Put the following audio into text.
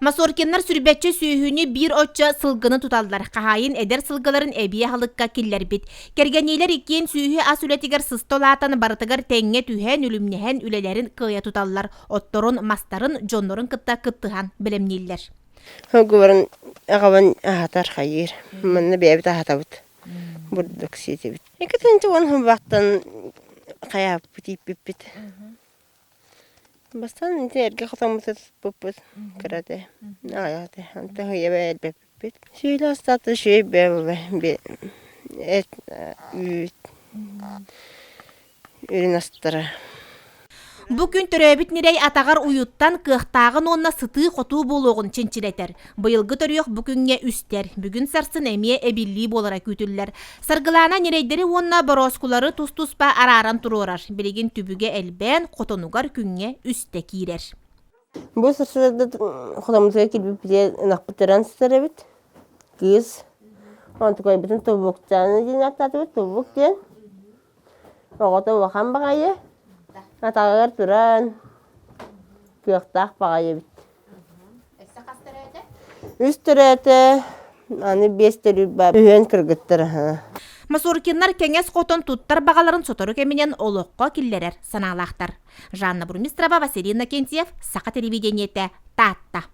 Мосоркиннар сүрбэччэ сүөһүнү биир оччо сылгыны туталлар. Хаһаайын эдэр сылгыларын эбии аһылыкка киллэрбит. Кэргэниилэр иккиэн сүөһү ас үлэтигэр сыста улаатан барытыгар тэҥҥэ түһэн, үлүмнэһэн үлэлэрин кыайа туталлар. Отторун, мастарын дьоннорун кытта кыттыһан бэлэмнииллэр. Сылгыларын аҕабын аһатар хайыыр. Манна бэйэбит аһатабыт. Бурдук сиэтибит. Икки уон хымбахтан хайааппыт ииппиппит. Бастаан ити эргэ хотоммуту туппуппут кыра этэ, аҕыйах этэ. Онтон ийэбэ элбэппиппит. Сүүлэ астаата үчүгэй бэйэ эт, үүт, үрүҥ астара. Бу күн төрөөбүт ньирэй атаҕар уйуттан кыахтааҕын уонна сытыы-хотуу буолуоҕун чинчилэтэр. Быйылгы төрүөх бу күҥҥэ үстэр, бүгүн сарсын эмиэ эбиллии буолара күүтүллэр. Саргылаана ньирэйдэри уонна борооскулары тус-туспа арааран туруорар. Билигин түбүгэ элбээн, хотонугар күҥҥэ үстэ киирэр. Бу сарсыарда хотоммутугар киирбиппитигэр ынахпыт ыран сытар эбит. Кыыс. Онтукайбытын тобуктааны диэн ааттаатыбыт. Тобук диэн. Оҕото улахан баҕайы. Атаҕыгар туран кыахтаах баҕайы эбит. Өссө хас төрөөтө? Үс төрөөтө, аны биэс төрүүр баар. Үһүөн кыргыттар аһа. Мосоркиннар кэҥэс хотон туттар баҕаларын сотору кэминэн олоххо киллэрэр санаалаахтар. Жанна Бурмистрова, Василий Иннокентьев, Саха телевидениетэ, Таатта.